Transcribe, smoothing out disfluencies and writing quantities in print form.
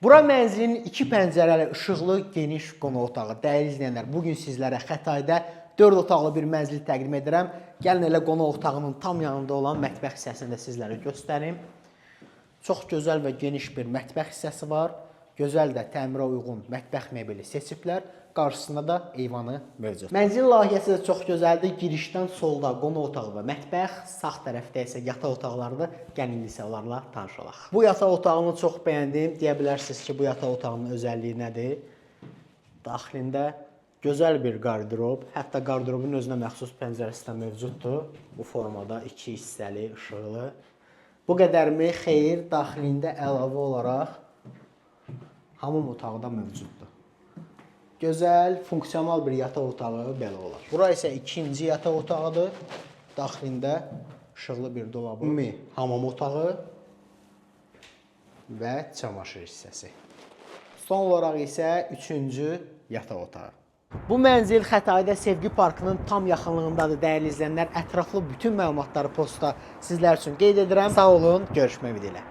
Bura mənzilin iki pəncərəli, işıqlı, geniş qonaq otağı. Dəyərli izləyənlər, bu gün sizlərə Xətayda 4 otaqlı bir mənzil təqdim edirəm. Gəlin elə qonaq otağının tam yanında olan mətbəx hissəsini də sizlərə göstərim. Çox gözəl və geniş bir mətbəx hissəsi var. Gözəl də təmirə uyğun mətbəx mebeli seçiblər. Qarşısında da eyvanı mövcud. Mənzil layihəsi də çox gözəldir. Girişdən solda qonaq otağı və mətbəx, sağ tərəfdə isə yataq otaqlarıdır. Gəlin indi isə onlarla tanış olaq. Bu yataq otağını çox bəyəndim. Deyə bilərsiniz ki, bu yataq otağının özəlliyi nədir? Daxilində gözəl bir qardırob, hətta qardırobun özünə məxsus pəncərəsi də mövcuddur. Bu formada iki hissəli, işıqlı. Bu qədərmi? Xeyr, daxilində əlavə olaraq hamam otağı da mövcuddur. Gözəl, funksional bir yataq otağı belə olar. Bura isə ikinci yataq otağıdır. Daxilində işıqlı bir dolabı, ümumi hamam otağı və çamaşır hissəsi. Son olaraq isə üçüncü yataq otağı. Bu mənzil Xətayda Sevgi Parkının tam yaxınlığındadır dəyərli izləyənlər. Ətraflı bütün məlumatları postda sizlər üçün qeyd edirəm. Sağ olun, görüşmək ümidi ilə.